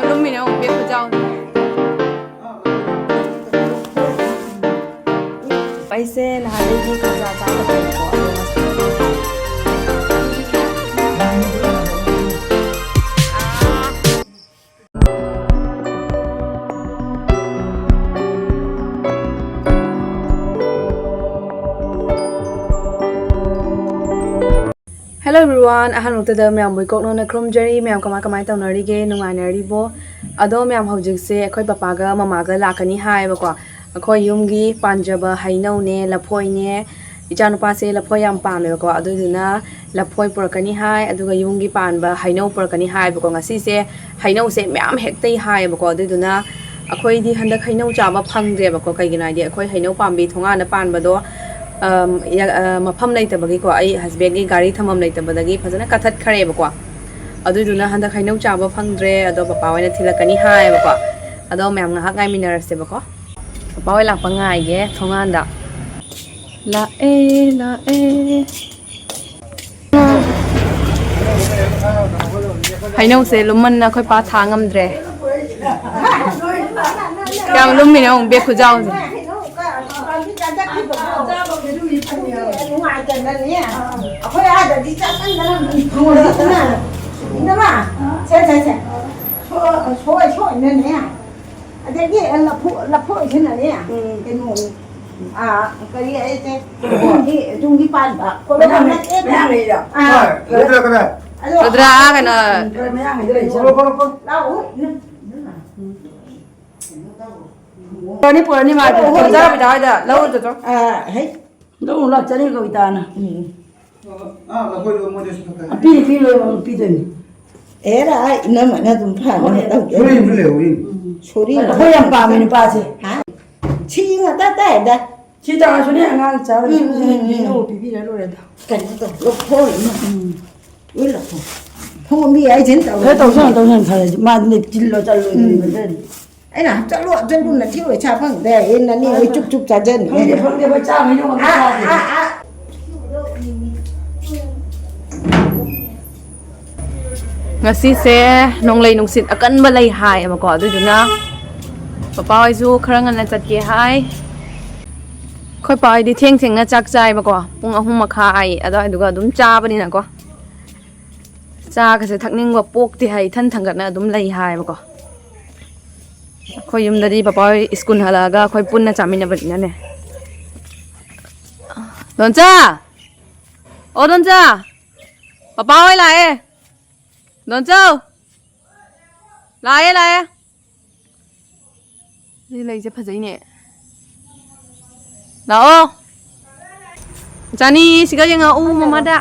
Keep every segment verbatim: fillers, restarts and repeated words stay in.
ꯂꯨꯝꯃꯤꯅꯦ ꯑꯃꯨꯛ ꯕꯦꯛ ꯈꯨꯆꯥꯎꯗꯣ꯫ ꯑꯩꯁꯦ ꯅꯍꯥꯟꯗꯒꯤ ꯈꯪꯖꯥ ꯆꯥꯗꯕꯅꯦꯕꯀꯣ, ꯑꯗꯣ ꯉꯁꯤ Hello everyone, ꯑꯍꯥꯟꯕꯃꯛꯇꯗ ꯃꯌꯥꯝꯕꯨ ꯏꯀꯣꯛꯅꯣꯅ ꯈꯨꯔꯨꯝꯖꯔꯤ꯫ ꯃꯌꯥꯝ ꯀꯃꯥꯏ ꯀꯃꯥꯏ ꯇꯧꯅꯔꯤꯒꯦ? ꯅꯨꯡꯉꯥꯏꯅꯔꯤꯕꯣ? ꯑꯗꯣ ꯃꯌꯥꯝ, ꯍꯧꯖꯤꯛꯁꯦ ꯑꯩꯈꯣꯏ ꯄꯄꯥꯒ ꯃꯃꯥꯒ ꯂꯥꯛꯀꯅꯤ ꯍꯥꯏꯌꯦꯕꯀꯣ꯫ ꯑꯩꯈꯣꯏ ꯌꯨꯝꯒꯤ ꯄꯥꯟꯖꯕ ꯍꯩꯅꯧꯅꯦ, ꯂꯐꯣꯏꯅꯦ, ꯏꯆꯥꯅꯨꯄꯥꯁꯦ ꯂꯐꯣꯏ ꯌꯥꯝ ꯄꯥꯝꯃꯦꯕꯀꯣ, ꯑꯗꯨꯗꯨꯅ ꯂꯐꯣꯏ ꯄꯨꯔꯛꯀꯅꯤ ꯍꯥꯏ, ꯑꯗꯨꯒ ꯌꯨꯝꯒꯤ ꯄꯥꯟꯕ ꯍꯩꯅꯧ ꯄꯨꯔꯛꯀꯅꯤ ꯍꯥꯏꯌꯦꯕꯀꯣ꯫ ꯉꯁꯤꯁꯦ ꯍꯩꯅꯧꯁꯦ ꯃꯌꯥꯝ ꯍꯦꯛꯇꯩ ꯍꯥꯏꯌꯦꯕꯀꯣ, ꯑꯗꯨꯗꯨꯅ ꯑꯩꯈꯣꯏꯗꯤ ꯍꯟꯗꯛ ꯍꯩꯅꯧ ꯆꯥꯕ ꯐꯪꯗ꯭ꯔꯦꯕꯀꯣ꯫ ꯀꯩꯒꯤꯅꯣ ꯍꯥꯏꯗꯤ ꯑꯩꯈꯣꯏ ꯍꯩꯅꯧ ꯄꯥꯝꯕꯤ ꯊꯣꯡꯒꯥꯟꯗ ꯄꯥꯟꯕꯗꯣ, ꯑꯝ, ꯌꯥ-, ꯑ, ꯃꯐꯝ ꯂꯩꯇꯕꯒꯤꯀꯣ, ꯑꯩ ꯍꯁꯕꯦꯟꯒꯤ ꯒꯥꯔꯤ ꯊꯝꯐꯝ ꯂꯩꯇꯕꯗꯒꯤ ꯐꯖꯅ ꯀꯛꯊꯠꯈ꯭ꯔꯦꯕꯀꯣ꯫ ꯑꯗꯨꯏꯗꯨꯅ ꯍꯟꯗꯛ ꯍꯩꯅꯧ ꯆꯥꯕ ꯐꯪꯗ꯭ꯔꯦ, ꯑꯗꯣ ꯄꯄꯥ ꯍꯣꯏꯅ ꯊꯤꯜꯂꯛꯀꯅꯤ ꯍꯥꯏꯌꯦꯕꯀꯣ꯫ ꯑꯗꯣ ꯃꯌꯥꯝ ꯉꯥꯏꯍꯥꯛ ꯉꯥꯏꯃꯤꯟꯅꯔꯁꯦꯕꯀꯣ꯫ ꯄꯄꯥ ꯍꯣꯏ ꯂꯥꯛꯄ ꯉꯥꯏꯒꯦ ꯊꯣꯡꯒꯥꯟꯗ꯫ ꯂꯥꯛꯑꯦ, ꯂꯥꯛꯑꯦ꯫ ꯍꯩꯅꯧꯁꯦ ꯂꯨꯝꯃꯟꯅ ꯑꯩꯈꯣꯏ ꯄꯥ ꯊꯥ ꯉꯝꯗ꯭ꯔꯦ꯫ ꯌꯥꯝ ꯂꯨꯝꯃꯤꯅꯦ ꯑꯃꯨꯛ ꯕꯦꯛ ꯈꯨꯖꯥꯎꯁꯦ꯫ ꯅꯨꯡꯉꯥꯏꯇꯗꯅꯅꯦ꯫ ꯑꯩꯈꯣꯏ ꯑꯥꯗꯗꯤ ꯆꯠꯃꯟꯗꯅ ꯐꯪꯗꯦꯗꯅ꯫ ꯏꯅꯝꯃ, ꯁꯦ, ꯁꯦ, ꯁꯦ꯫ ꯁꯣ-, ꯁꯣꯏ-, ꯁꯣꯏꯅꯅꯦ꯫ ꯑꯗꯒꯤ ꯂꯐꯨ-, ꯂꯐꯣꯏꯁꯤꯅꯅꯦ꯫ ꯎꯝ꯫ ꯀꯩꯅꯣ, ꯑꯥ, ꯀꯔꯤ ꯍꯥꯏꯁꯦ? ꯇꯨꯡꯒꯤ, ꯇꯨꯡꯒꯤ ꯄꯥꯟꯕ꯫ ꯀꯣꯂꯣꯝ ꯃꯌꯥꯝ ꯅꯠꯇꯦ꯫ ꯃꯌꯥꯝ ꯂꯩꯔꯣ? ꯑꯥ꯫ ꯍꯣꯏ, ꯂꯩꯇ꯭ꯔꯒꯅꯦ꯫ ꯑꯗꯣ ꯔꯨꯗ꯭ꯔꯥ, ꯀꯩꯅꯣ꯫ ꯈꯔ ꯃꯌꯥꯝ ꯂꯩꯗ ꯂꯩꯁꯦ꯫ ꯂꯥꯛꯑꯣ, ꯏꯅꯝ-, ꯏꯅꯝꯃ꯫ ꯄꯨꯔꯅꯤ, ꯄꯨꯔꯅꯤ, ꯃꯥ ꯄꯨꯔꯅꯤ, ꯄꯨꯔꯅꯤ꯫ ꯆꯠꯂꯣ, ꯆꯠꯂꯣ꯫ ꯑꯥ, ꯍꯩ꯫ ꯂꯧ ꯂꯥꯛꯆꯔꯤ ꯀꯕꯤꯇꯥꯅ꯫ ꯎꯝ꯫ ꯑꯥ, ꯂꯐꯣꯏꯗꯣ ꯃꯣꯏꯗꯁꯨ ꯈꯔ ꯈꯔ꯫ ꯄꯤꯔꯤ, ꯄꯤꯔꯤ, ꯂꯣꯏ ꯄꯤꯗꯣꯏꯅꯤ꯫ ꯑꯦꯔꯥ, ꯏꯅꯝꯃꯅ ꯑꯗꯨꯝ ꯐꯅꯕ ꯍꯣꯏ, ꯇꯧꯒꯦ꯫ ꯍꯣꯏ, ꯍꯣꯏ, ꯍꯣꯏ꯫ ꯁꯣꯔꯤ꯫ ꯂꯐꯣꯏ ꯌꯥꯝ ꯄꯥꯝꯃꯦ ꯅꯨꯄꯥꯁꯦ꯫ ꯍꯥ? ꯁꯤ ꯉꯥꯛꯇ ꯇꯥꯏꯗ꯫ ꯁꯤ ꯇꯥꯔꯁꯨꯅꯦ, ꯑꯉꯥꯡ ꯆꯥꯔꯁꯨ ꯎꯝ, ꯎꯝ, ꯎꯝ꯫ ꯍꯩꯅꯧ ꯄꯤꯕꯤꯔ ꯂꯣꯏꯔꯦꯗ꯫ ꯀꯩꯅꯣ ꯇꯧ, ꯂꯐꯣꯏ ꯑꯃ꯫ ꯎꯝ꯫ ꯂꯣꯏ ꯂꯐꯣꯏ꯫ ꯐꯣꯡꯕꯤ ꯍꯥꯏꯁꯤꯅ ꯇꯧꯔꯦ꯫ ꯈꯔ ꯇꯧꯁꯟ, ꯇꯧꯁꯟ ꯈꯔ꯫ ꯃꯥꯗꯤ ꯆꯤꯜꯂꯣ ꯆꯠꯂꯣꯏꯗꯣꯔꯤꯕ ꯎꯝ꯫ ꯈꯔꯗꯤ꯫ ꯑꯩꯅ ꯆꯠꯂꯣ, ꯆꯠꯂꯨ, ꯅꯊꯤ ꯑꯣꯏ ꯁꯥ ꯐꯪꯗꯦ꯫ ꯑꯩ ꯅꯅꯦ ꯍꯣꯏ ꯆꯨꯞ ꯆꯨꯞ ꯆꯥꯖꯅꯤ꯫ ꯐꯪꯗꯦ, ꯐꯪꯗꯦ, ꯑꯩꯈꯣꯏ ꯆꯥꯕ ꯍꯩꯅꯧ ꯑꯝꯇ ꯑꯥ, ꯆꯥꯗꯦ꯫ ꯑꯥ, ꯑꯥ꯫ ꯉꯁꯤꯁꯦ ꯅꯣꯡꯂꯩ ꯅꯨꯡꯁꯤꯠ ꯑꯀꯟꯕ ꯂꯩ ꯍꯥꯏꯌꯦꯕꯀꯣ, ꯑꯗꯨꯗꯨꯅ ꯄꯄꯥ ꯍꯣꯏꯁꯨ ꯈꯔ ꯉꯟꯅ ꯆꯠꯀꯦ ꯍꯥꯏ꯫ ꯑꯩꯈꯣꯏ ꯄꯥ ꯍꯣꯏꯗꯤ ꯊꯦꯡ ꯊꯦꯡꯅ ꯆꯥꯛ ꯆꯥꯏꯕꯀꯣ, ꯄꯨꯡ ꯑꯍꯨꯝ ꯃꯈꯥꯏ ꯑꯗꯨꯋꯥꯏꯗꯨꯒ ꯑꯗꯨꯝ ꯆꯥꯕꯅꯤꯅꯀꯣ꯫ ꯆꯥꯒꯁꯦ ꯊꯛꯅꯤꯡꯕ ꯄꯣꯛꯇꯦ ꯍꯥꯏ, ꯏꯊꯟ ꯊꯟꯒꯠꯅ ꯑꯗꯨꯝ ꯂꯩ ꯍꯥꯏꯌꯦꯕꯀꯣ꯫ ꯑꯩꯈꯣꯏ ꯌꯨꯝꯗꯗꯤ ꯄꯄꯥ ꯍꯣꯏ ꯁ꯭ꯀꯨꯜ ꯍꯜꯂꯛꯑꯒ ꯑꯩꯈꯣꯏ ꯄꯨꯟꯅ ꯆꯥꯃꯤꯟꯅꯕꯅꯤꯅꯅꯦ꯫ ꯗꯣꯟꯆꯥ! ꯑꯣ ꯗꯣꯟꯆꯥ! ꯄꯄꯥ ꯍꯣꯏ ꯂꯥꯛꯑꯦ꯫ ꯗꯣꯟꯆꯧ! ꯂꯥꯛꯑꯦ, ꯂꯥꯛꯑꯦ꯫ ꯁꯤ ꯂꯩꯁꯦ ꯐꯖꯩꯅꯦ꯫ ꯂꯥꯛꯑꯣ꯫ ꯆꯥꯅꯤ, ꯁꯤꯒ ꯌꯦꯡꯉꯛꯎ ꯃꯃꯥꯗ꯫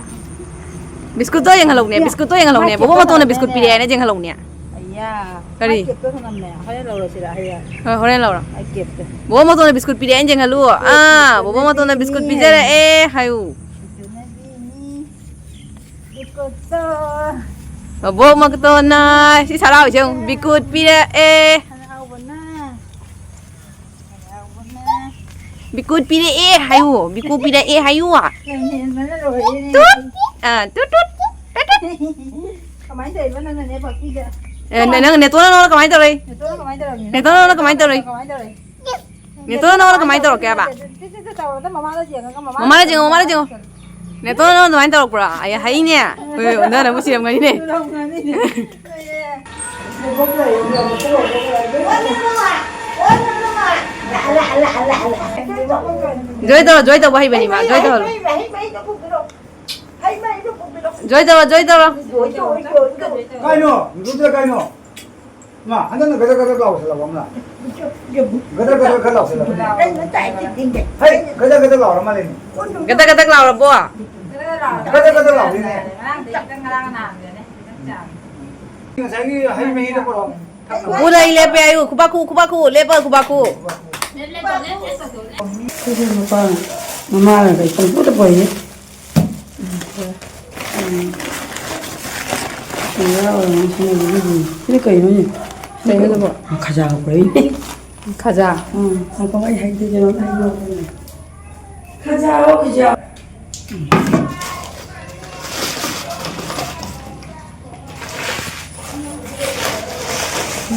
ꯕꯤꯁꯀꯨꯠꯇꯣ ꯌꯦꯡꯍꯜꯂꯧꯅꯦ, ꯕꯤꯁꯀꯨꯠꯇꯣ ꯌꯦꯡꯍꯜꯂꯧꯅꯦ꯫ ꯕꯣꯕꯣ ꯃꯇꯣꯟꯅ ꯕꯤꯁꯀꯨꯠ ꯄꯤꯔꯛꯑꯦꯅ ꯌꯦꯡꯍꯜꯂꯧꯅꯦ꯫ ꯑꯌꯥ꯫ ꯀꯔꯤ? ꯃꯥꯏ ꯀꯦꯞꯇꯣ ꯊꯅꯝꯃꯦ꯫ ꯍꯣꯔꯦꯟ ꯂꯧꯔꯁꯤꯔ ꯍꯌꯦꯡ? ꯍꯣꯏ, ꯍꯣꯔꯦꯟ ꯂꯧꯔꯣ꯫ ꯃꯥꯏ ꯀꯦꯞꯇꯣ꯫ ꯕꯣꯕꯣ ꯃꯇꯣꯟꯅ ꯕꯤꯁꯀꯨꯠ ꯄꯤꯔꯛꯑꯦꯅ ꯌꯦꯡꯍꯜꯂꯨ꯫ ꯑꯥ, ꯕꯣꯕꯣ ꯃꯇꯣꯟꯅ ꯕꯤꯁꯀꯨꯠ ꯄꯤꯖꯔꯛꯑꯦ ꯍꯥꯏꯌꯨ꯫ ꯕꯤꯁꯀꯨꯠꯅ ꯕꯤꯅꯤ꯫ ꯕꯤꯁꯀꯨꯠꯇꯣ꯫ ꯕꯣꯕꯣꯛ ꯃꯇꯣꯟꯅ ꯁꯤ ꯁꯔꯥꯎꯁꯦ ꯌꯦꯡꯉꯨ, ꯕꯤꯀꯨꯠ ꯄꯤꯔꯛꯑꯦ꯫ ꯍꯔꯥꯎꯕꯅ꯫ ꯍꯔꯥꯎꯕꯅ꯫ ꯕꯤꯀꯨꯠ ꯄꯤꯔꯛꯑꯦ ꯍꯥꯏꯌꯨ, ꯕꯤꯀꯨꯠ ꯄꯤꯔꯛꯑꯦ ꯍꯥꯏꯌꯨ꯫ ꯌꯥꯝ ꯍꯦꯟꯕꯅ ꯂꯣꯏꯔꯦꯅꯦ꯫ ꯇꯨꯠ! ꯑꯥ, ꯇꯨꯠ, ꯇꯨꯠ, ꯇꯨꯠ, ꯇꯨꯠ꯫ ꯀꯃꯥꯏꯅ ꯇꯧꯔꯤꯕ ꯅꯪꯅꯅꯦ ꯄꯥꯛꯄꯤꯗ? ꯑꯦ, ꯅꯪ ꯅꯦꯇꯣꯟꯅ ꯅꯉꯣꯟꯗ ꯀꯃꯥꯏꯅ ꯇꯧꯔꯛꯏ? ꯅꯦꯇꯣꯟꯅ ꯀꯃꯥꯏꯅ ꯇꯧꯔꯝꯃꯤꯅꯣ? ꯅꯦꯇꯣꯟꯅ ꯅꯉꯣꯟꯗ ꯀꯃꯥꯏꯅ ꯇꯧꯔꯛꯏ? ꯀꯃꯥꯏꯅ ꯇꯧꯔꯛꯏ? ꯅꯦꯇꯣꯟꯅ ꯅꯉꯣꯟꯗ ꯀꯃꯥꯏꯅ ꯇꯧꯔꯛꯀꯦ ꯍꯥꯏꯕ? ꯃꯃꯥꯗ ꯌꯦꯡꯉꯒ ꯃꯃꯥꯗ ꯃꯃꯥꯗ ꯌꯦꯡꯉꯣ, ꯃꯃꯥꯗ ꯌꯦꯡꯉꯣ꯫ ꯅꯦꯇꯣꯟꯅ ꯅꯉꯣꯟꯗ ꯑꯗꯨꯃꯥꯏꯅ ꯇꯧꯔꯛꯄ꯭ꯔꯣ? ꯑꯩ ꯍꯩꯅꯦ꯫ ꯍꯣꯏ, ꯍꯣꯏ, ꯑꯣꯟꯅꯔꯕꯨ ꯁꯤꯔꯝꯒꯅꯤꯅꯦ꯫ ꯖꯣꯏ ꯇꯧꯔꯣ, ꯖꯣꯏ ꯇꯧꯕ ꯍꯩꯕꯅꯤ ꯃꯥ, ꯖꯣꯏ ꯇꯧꯍꯜꯂꯣ꯫ ꯖꯣꯏ ꯇꯧꯔꯣ, ꯖꯣꯏ ꯇꯧꯔꯣ꯫ ꯀꯥꯏꯅꯣ? ꯔꯨꯗ꯭ꯔ ꯀꯥꯏꯅꯣ? ꯃꯥ, ꯍꯟꯗꯛꯅ ꯒꯗꯛ ꯒꯗꯛ ꯂꯥꯎꯁꯜꯂꯕ ꯑꯃꯅ? ꯒꯗꯛ ꯒꯗꯛ ꯈꯔ ꯂꯥꯎꯁꯜꯂꯕꯅꯦ꯫ ꯍꯩ, ꯒꯗꯛ ꯒꯗꯛ ꯂꯥꯎꯔ ꯃꯥꯜꯂꯦꯅꯦ꯫ ꯒꯗꯛ ꯒꯗꯛ ꯂꯥꯎꯔꯕꯣ? ꯒꯗꯛ ꯒꯗꯛ ꯂꯥꯎꯔꯤꯅꯦ꯫ ꯉꯁꯥꯏꯒꯤ ꯍꯩ ꯃꯍꯤꯗꯣ ꯄꯨꯔꯛꯑꯣ꯫ ꯄꯨꯔꯛꯏ, ꯂꯦꯞꯄꯦ ꯍꯥꯏꯌꯨ꯫ ꯈꯨꯕꯥꯛ ꯈꯨ, ꯈꯨꯕꯥꯛ ꯈꯨ, ꯂꯦꯞꯄ ꯈꯨꯕꯥꯛ ꯈꯨ꯫ ꯑꯩꯈꯣꯏꯁꯨ ꯅꯨꯄꯥ ꯃꯃꯥꯅ ꯀꯩ ꯄꯪꯄꯨꯗ ꯄꯨꯔꯛꯏꯅꯦ꯫ ꯎꯝ꯫ ꯁꯤꯗ ꯀꯩꯅꯣꯅꯦ? ꯀꯩꯅꯣ ꯑꯗꯨꯕꯣ? ꯈꯖꯥ ꯄꯨꯔꯛꯏꯅꯦ꯫ ꯈꯖꯥ? ꯎꯝ꯫ ꯉꯥꯏꯈꯣ, ꯑꯩ ꯍꯩꯗꯤ ꯀꯩꯅꯣꯝ ꯍꯥꯏꯒꯦ꯫ ꯈꯖꯥ, ꯈꯖꯥ꯫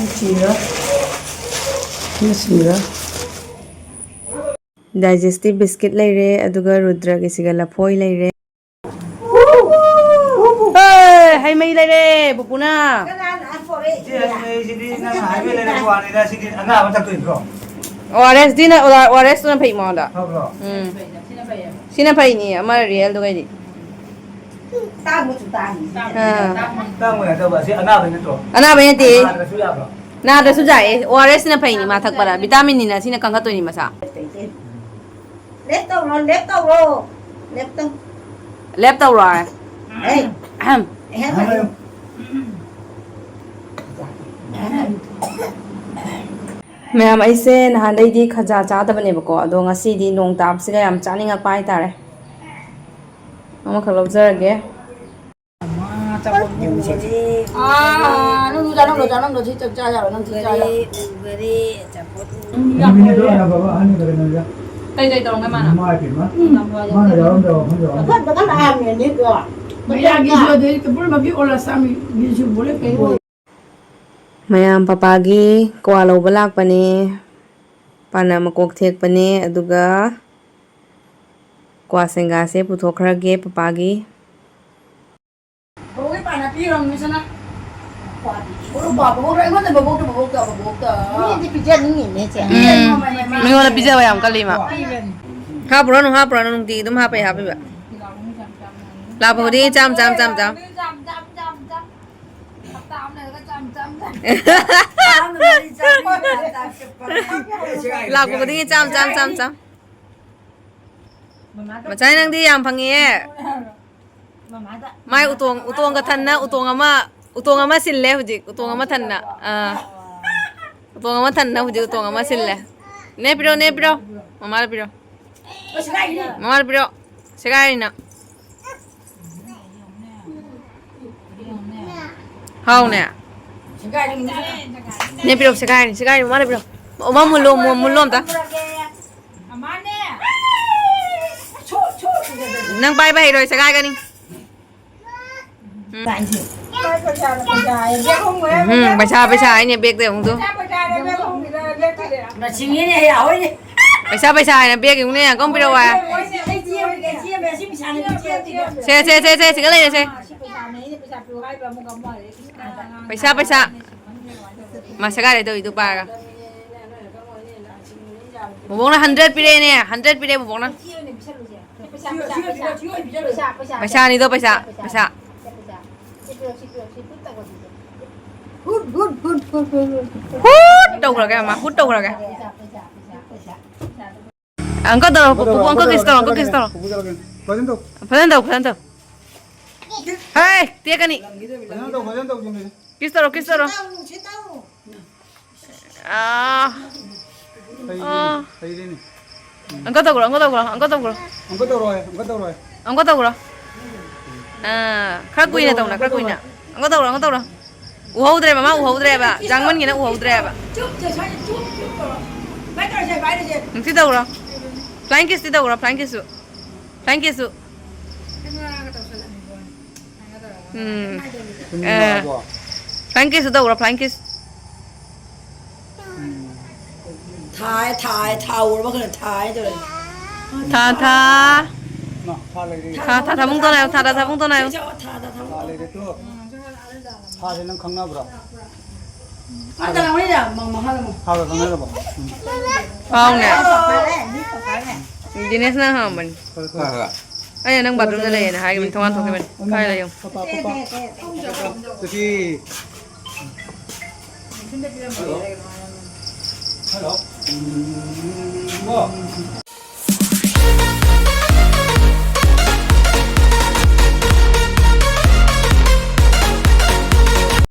ꯁꯤꯔ꯫ ꯁꯤꯔ꯫ Digestive biscuit ꯂꯩꯔꯦ, ꯑꯗꯨꯒ ꯔꯨꯗ꯭ꯔꯒꯤꯁꯤꯒ ꯂꯐꯣꯏ ꯂꯩꯔꯦ꯫ ꯑꯦ, ꯍꯩ ꯃꯍꯤ ꯂꯩꯔꯦ, ꯄꯨꯄꯨꯅ꯫ ꯀꯅꯥꯅ ꯄꯣꯔꯛꯏ? ꯏꯆꯦ, ꯍꯩ ꯃꯍꯤꯁꯤꯗꯤ ꯅꯪꯅ ꯍꯥꯏꯕ ꯂꯩꯔꯛꯄ ꯋꯥꯅꯤꯗ, ꯁꯤꯗꯤ ꯑꯅꯥꯕ ꯊꯛꯇꯣꯏ ꯅꯠꯇ꯭ꯔꯣ? ꯑꯣ ꯑꯥꯔ ꯑꯦꯁ ꯗꯤꯅ, ꯑꯣ ꯑꯥꯔ ꯑꯦꯁ ꯇꯨꯅ ꯐꯩ ꯃꯉꯣꯟꯗ꯫ ꯐꯕ꯭ꯔꯣ? ꯎꯝ꯫ ꯁꯤꯅ ꯐꯩꯅꯤ, ꯑꯃ ꯔꯤꯌꯦꯜꯗꯨꯒꯩꯗꯤ꯫ ꯇꯥꯡꯕꯁꯨ ꯇꯥꯡꯉꯤ꯫ ꯑꯥ꯫ ꯇꯥꯡꯕ ꯅꯠꯇꯕ, ꯑꯁꯤ ꯑꯅꯥꯕꯩ ꯅꯠꯇ꯭ꯔꯣ? ꯑꯅꯥꯕꯩ ꯅꯠꯇꯦ꯫ ꯅꯥꯗ꯭ꯔꯁꯨ ꯌꯥꯕ꯭ꯔꯣ? ꯅꯥꯗ꯭ꯔꯁꯨ ꯌꯥꯏꯌꯦ, ꯑꯣ ꯑꯥꯔ ꯑꯦꯁ ꯁꯤꯅ ꯐꯩꯅꯤ, ꯃꯥ ꯊꯛꯄꯗ ꯚꯤꯇꯥꯃꯤꯟꯅꯤꯅ, ꯁꯤꯅ ꯀꯟꯈꯠꯇꯣꯏꯅꯤ ꯃꯁꯥ꯫ ꯂꯦꯞ ꯇꯧꯔꯣ, ꯂꯦꯞ ꯇꯧꯔꯣ꯫ ꯂꯦꯞ ꯇꯧ-, ꯂꯦꯞ ꯇꯧꯔꯣ꯫ ꯑꯦ꯫ ꯑꯍꯝ꯫ ꯑꯦ, ꯍꯥꯏꯕ꯫ ꯃꯌꯥꯝ, ꯑꯩꯁꯦ ꯅꯍꯥꯟꯗꯩꯗꯤ ꯈꯖꯥ ꯆꯥꯗꯕꯅꯦꯕꯀꯣ, ꯑꯗꯣ ꯉꯁꯤꯗꯤ ꯅꯣꯡ ꯇꯥꯕꯁꯤꯒ ꯌꯥꯝ ꯆꯥꯅꯤꯡꯉꯛꯄ ꯍꯥꯏꯇꯥꯔꯦ꯫ ꯑꯃꯈꯛ ꯂꯧꯖꯔꯒꯦ꯫ ꯑꯥ, ꯅꯪꯁꯨ ꯆꯥꯔꯝꯂꯣ, ꯆꯥꯔꯝꯂꯣ, ꯁꯤ ꯆꯞ ꯆꯥ ꯌꯥꯔꯣ, ꯅꯪ ꯁꯤ ꯆꯥ ꯌꯥꯔꯣ꯫ ꯎꯒꯔꯦ, ꯎꯒꯔꯦ, ꯑꯆꯥꯄꯣꯠ ꯎꯒꯔꯦ꯫ ꯌꯥꯝ ꯍꯥꯎꯋꯦ꯫ ꯀꯩ ꯀꯩ ꯇꯧꯔꯝꯒꯦ ꯃꯥꯅ? ꯏꯃꯥ ꯏꯄꯦꯝꯃ꯫ ꯌꯥꯝ ꯍꯥꯎꯋꯦ꯫ ꯃꯥꯅ ꯌꯥꯎꯔꯝꯗꯕ ꯃꯐꯝꯗ ꯌꯥꯎꯔꯝꯗꯕ꯫ ꯑꯍꯥꯟꯕꯗ ꯂꯥꯛꯑꯝꯃꯦꯅꯦ ꯑꯗꯣ꯫ ꯃꯌꯥꯒꯤꯁꯨ ꯑꯗꯩ ꯄꯨꯝꯅꯃꯛꯀꯤ ꯑꯣꯂꯥ ꯆꯥꯃꯤꯒꯤꯁꯨ ꯕꯣꯂꯦ ꯀꯩ ꯑꯣꯏ꯫ ꯃꯌꯥꯝ ꯄꯄꯥꯒꯤ ꯀ꯭ꯋꯥ ꯂꯧꯕ ꯂꯥꯛꯄꯅꯦ꯫ ꯄꯥꯅ ꯃꯀꯣꯛ ꯊꯦꯛꯄꯅꯦ, ꯑꯗꯨꯒ ꯀ꯭ꯋꯥ ꯁꯦꯡꯒꯥꯁꯦ ꯄꯨꯊꯣꯛꯈ꯭ꯔꯒꯦ ꯄꯄꯥꯒꯤ꯫ ꯕꯕꯣꯛꯀꯤ ꯄꯥꯅ ꯄꯤꯔꯝꯃꯤꯁꯤꯅ꯫ ꯕꯕꯣꯛ ꯄꯥ-, ꯕꯕꯣꯛ ꯑꯩꯉꯣꯟꯗ ꯕꯕꯣꯛꯇ, ꯕꯕꯣꯛꯇ, ꯕꯕꯣꯛꯇ꯫ ꯃꯤꯗꯤ ꯄꯤꯖꯅꯤꯡꯉꯤꯅꯦ, ꯆꯦ꯫ ꯎꯝ꯫ ꯃꯤꯉꯣꯟꯗ ꯄꯤꯖꯕ ꯌꯥꯝ ꯀꯜꯂꯤ ꯃꯥ꯫ ꯄꯤꯕꯅꯤ꯫ ꯍꯥꯞꯄꯨꯔꯅꯨ, ꯍꯥꯞꯄꯨꯔꯅꯨ, ꯅꯨꯡꯇꯤꯒꯤ ꯑꯗꯨꯝ ꯍꯥꯞꯄ ꯌꯥꯏ, ꯍꯥꯞꯄꯤꯕ꯫ ꯂꯥꯛꯄ ꯈꯨꯗꯤꯡꯒꯤ ꯆꯥꯝ, ꯆꯥꯝ, ꯆꯥꯝ, ꯆꯥꯝ꯫ ꯍꯞꯇꯥ ꯑꯃ ꯂꯩꯔꯒ ꯆꯥꯝ, ꯆꯥꯝ, ꯆꯥꯝ꯫ ꯂꯥꯛꯄ ꯈꯨꯗꯤꯡꯒꯤ ꯆꯥꯝ, ꯆꯥꯝ, ꯆꯥꯝ, ꯆꯥꯝ꯫ ꯃꯆꯥꯏ, ꯅꯪꯗꯤ ꯌꯥꯝ ꯐꯪꯉꯤꯍꯦ꯫ ꯃꯥꯏ ꯎꯇꯣꯡ, ꯎꯇꯣꯡꯒ ꯊꯟꯅ ꯎꯇꯣꯡ ꯑꯃ, ꯎꯇꯣꯡ ꯑꯃ ꯁꯤꯜꯂꯦ ꯍꯧꯖꯤꯛ꯫ ꯎꯇꯣꯡ ꯑꯃ ꯊꯟꯅ꯫ ꯑꯥ꯫ ꯎꯇꯣꯡ ꯑꯃ ꯊꯟꯅ ꯍꯧꯖꯤꯛ ꯎꯇꯣꯡ ꯑꯃ ꯁꯤꯜꯂꯦ꯫ ꯅꯦ ꯄꯤꯔꯣ, ꯅꯦ ꯄꯤꯔꯣ꯫ ꯃꯃꯥꯗ ꯄꯤꯔꯣ꯫ ꯃꯃꯥꯗ ꯄꯤꯔꯣ꯫ ꯁꯦꯒꯥꯏꯔꯤꯅ꯫ ꯍꯥꯎꯅꯦ꯫ ꯅꯦ ꯄꯤꯔꯣ, ꯁꯦꯒꯥꯏꯔꯅꯤ, ꯁꯦꯒꯥꯏꯔꯅꯤ, ꯃꯃꯥꯗ ꯄꯤꯔꯣ꯫ ꯑꯃ ꯃꯨꯜꯂꯣ, ꯃꯨ-, ꯃꯨꯜꯂꯣ ꯑꯝꯇ꯫ ꯅꯪ ꯄꯥꯏꯕ ꯍꯩꯔꯣꯏ, ꯁꯦꯒꯥꯏꯒꯅꯤ꯫ ꯎꯝ꯫ ꯎꯝ, ꯄꯩꯁꯥ, ꯄꯩꯁꯥ ꯍꯥꯏꯅꯦ, ꯕꯦꯛꯇ ꯑꯃꯨꯛꯇꯨ꯫ ꯃꯁꯤꯡꯅꯤꯅꯦ, ꯍꯩ ꯍꯥꯎꯋꯤꯅꯦ꯫ ꯄꯩꯁꯥ, ꯄꯩꯁꯥ ꯍꯥꯏꯅ ꯕꯦꯛ ꯌꯦꯡꯉꯨꯅꯦ, ꯌꯥꯝ ꯀꯝ ꯄꯤꯔꯛꯑꯣ ꯍꯥꯏ꯫ ꯁꯦ, ꯁꯦ, ꯁꯦ, ꯁꯦ, ꯁꯤꯒ ꯂꯩꯔꯦ, ꯁꯦ꯫ ꯄꯩꯁꯥ, ꯄꯩꯁꯥ꯫ ꯃꯥ ꯁꯦꯒꯥꯏꯔꯦ ꯇꯧꯔꯤꯗꯨ ꯄꯥꯏꯔꯒ꯫ ꯕꯣꯕꯣꯛꯅ hundred ꯄꯤꯔꯛꯑꯦꯅꯦ, hundred ꯄꯤꯔꯛꯑꯦ ꯕꯣꯕꯣꯛꯅ꯫ ꯄꯩꯁꯥꯅꯤꯗꯣ, ꯄꯩꯁꯥ, ꯄꯩꯁꯥ꯫ ꯍꯨꯠ ꯇꯧꯈ꯭ꯔꯒꯦ, ꯃꯥ ꯍꯨꯠ ꯇꯧꯈ꯭ꯔꯒꯦ꯫ Uncle ꯇꯧꯔꯣ, ꯄꯨꯄꯨ, uncle kiss ꯇꯧꯔꯣ, uncle kiss ꯇꯧꯔꯣ꯫ ꯐꯖꯅ ꯇꯧ, ꯐꯖꯅ ꯇꯧ꯫ ꯍꯦ, ꯇꯦꯛꯀꯅꯤ꯫ ꯐꯖꯅ ꯇꯧ, ꯐꯖꯅ ꯇꯧ, ꯌꯦꯡꯒꯦ꯫ Kiss ꯇꯧꯔꯣ, kiss ꯇꯧꯔꯣ꯫ ꯑꯥ꯫ ꯍꯩ-, ꯑꯥ꯫ ꯍꯩꯔꯦꯅꯦ꯫ Uncle ꯇꯧꯈ꯭ꯔꯣ, uncle ꯇꯧꯈ꯭ꯔꯣ, uncle ꯇꯧꯈ꯭ꯔꯣ꯫ Uncle ꯇꯧꯔꯣ ꯍꯥꯏ, uncle ꯇꯧꯔꯣ ꯍꯥꯏ꯫ Uncle ꯇꯧꯈ꯭ꯔꯣ꯫ ꯑꯥ, ꯈꯔ ꯀꯨꯏꯅ ꯇꯧꯅ, ꯈꯔ ꯀꯨꯏꯅ꯫ Uncle ꯇꯧꯔꯣ, uncle ꯇꯧꯔꯣ꯫ ꯎꯍꯧꯗ꯭ꯔꯦꯕ, ꯃꯥ ꯎꯍꯧꯗ꯭ꯔꯦꯕ꯫ ꯖꯥꯡꯃꯟꯒꯤꯅ ꯎꯍꯧꯗ꯭ꯔꯦꯕ꯫ ꯅꯨꯡꯁꯤ ꯇꯧꯈ꯭ꯔꯣ꯫ Flying kiss ꯇꯤ ꯇꯧꯈ꯭ꯔꯣ, flying kiss ꯁꯨ꯫ Flying kiss ꯁꯨ꯫ ꯎꯝ꯫ ꯁꯨꯝ ꯑꯦ꯫ ꯌꯦꯡꯉꯛꯑꯕꯣ? Flying kiss ꯁꯨ ꯇꯧꯔꯣ, flying kiss꯫ ꯎꯝ꯫ ꯊꯥꯏ, ꯊꯥꯏ, ꯊꯥ ꯎꯔꯕ ꯀꯩꯅꯣ? ꯊꯥꯏ ꯇꯧꯔꯦ꯫ ꯊꯥ, ꯊꯥ꯫ ꯃꯥ, ꯊꯥ ꯂꯩꯔꯤ꯫ ꯊꯥ, ꯊꯥ, ꯊꯥꯕꯨꯡ ꯇꯣꯟ ꯍꯥꯏꯌꯣ, ꯊꯥ, ꯊꯥ, ꯊꯥꯕꯨꯡ ꯇꯣꯟ ꯍꯥꯏꯌꯣ꯫ ꯊꯥ ꯂꯩꯔꯦ ꯇꯨ꯫ ꯊꯥꯁꯦ ꯅꯪ ꯈꯪꯅꯕ꯭ꯔꯣ? ꯊꯥꯒ ꯈꯪꯅꯔꯕꯣ? ꯎꯝ꯫ ꯄꯥꯎꯅꯦ꯫ ꯗꯤꯅꯦꯁꯅ ꯍꯪꯉꯝꯕꯅꯤ꯫ ꯐꯔꯦ, ꯐꯔꯦ꯫ ꯑꯩꯅ ꯅꯪ bathroom ꯗ ꯂꯩꯌꯦꯅ ꯍꯥꯏꯈꯤꯕꯅꯤ, ꯊꯣꯡꯒꯥꯟ ꯊꯣꯛꯈꯤꯕꯅꯤ꯫ ꯀꯥꯏ ꯂꯩꯌꯣ? ꯄꯄꯥ, ꯄꯄꯥ꯫ ꯆꯨꯁꯤ꯫ ꯍꯜꯂꯣ꯫ ꯍꯜꯂꯣ꯫ ꯀꯣ꯫